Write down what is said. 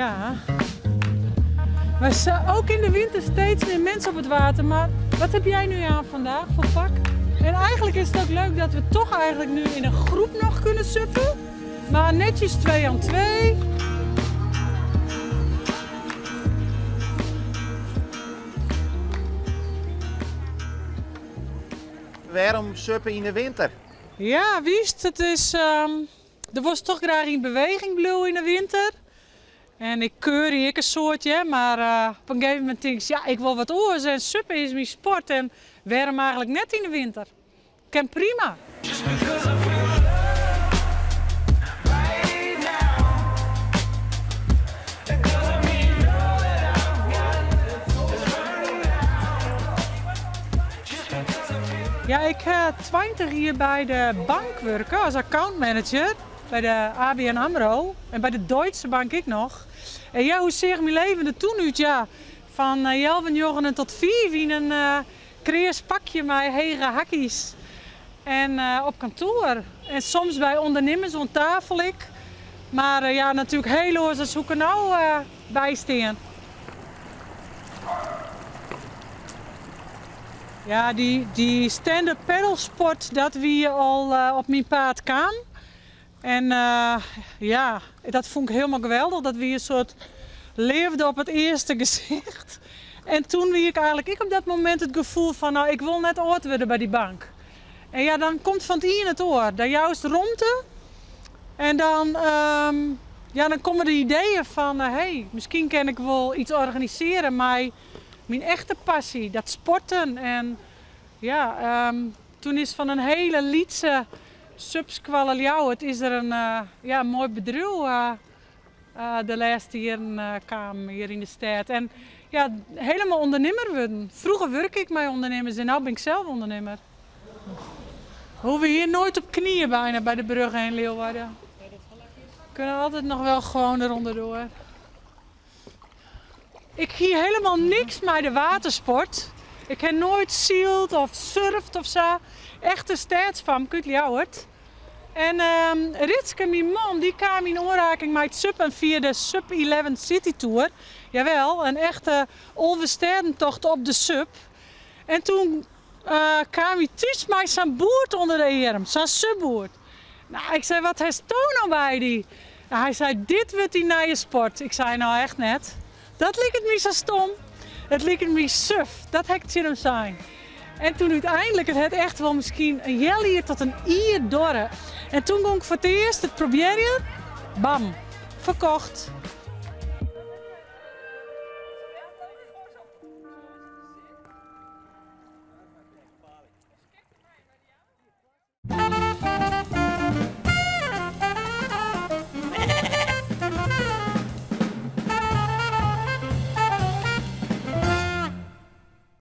Ja. We zijn ook in de winter steeds meer mensen op het water. Maar wat heb jij nu aan vandaag voor pak? En eigenlijk is het ook leuk dat we toch eigenlijk nu in een groep nog kunnen suppen. Maar netjes 2 aan 2. Waarom suppen in de winter? Ja, wist, het is, er was toch graag in beweging blauw in de winter. En ik keur hier een soortje, maar op een gegeven moment denk ik, ja, ik wil wat oors en suppen is mijn sport en waarom eigenlijk net in de winter? Ik ken prima. Ja, ik heb 20 jaar bij de bank werken als accountmanager. Bij de ABN AMRO en bij de Deutsche Bank ik nog. En ja, hoe zeg mijn leven er toen uit? Ja, van Jelven Jochen tot 5 in een kreers pakje met hege hakkies. En op kantoor. En soms bij ondernemers om tafel ik. Maar ja, natuurlijk heel hoor, ze zoeken nou bijstaan. Ja, die stand-up paddlesport, dat wie al op mijn paard kwam. En ja, dat vond ik helemaal geweldig, dat we een soort leefden op het eerste gezicht. En toen wie ik eigenlijk ik op dat moment het gevoel van, nou, ik wil net oud worden bij die bank. En ja, dan komt van het een het oor, daar juist rondte. En dan komen de ideeën van, hey, misschien kan ik wel iets organiseren, maar mijn echte passie, dat sporten. En toen is van een hele lietse subsqualle Ljouwert is er een mooi bedrijf de laatste jaren kwam hier in de stad. En ja, helemaal ondernemer worden. Vroeger werkte ik met ondernemers en nu ben ik zelf ondernemer. We hoeven hier nooit op knieën bijna bij de brug heen Leeuwarden. We kunnen altijd nog wel gewoon eronder door. Ik hier helemaal niks met de watersport. Ik heb nooit zield of surfd of zo. Echte stadsfam, uit Ljouwert. En Ritske, mijn man, die kwam in aanraking met het SUP en via de SUP 11 City Tour. Jawel, een echte Olversterdentocht op de SUP. En toen kwam hij thuis met zijn boert onder de arm, zijn subboert. Nou, ik zei, wat heeft Toon nou bij die? Nou, hij zei, dit wordt die nieuwe sport. Ik zei, nou echt net. Dat liep het me zo stom. Het liep het me suf. Dat hekt je hem zijn. En toen uiteindelijk, het had echt wel misschien een jel tot een ier dorre. En toen kon ik voor het eerst het proberen. Bam, verkocht.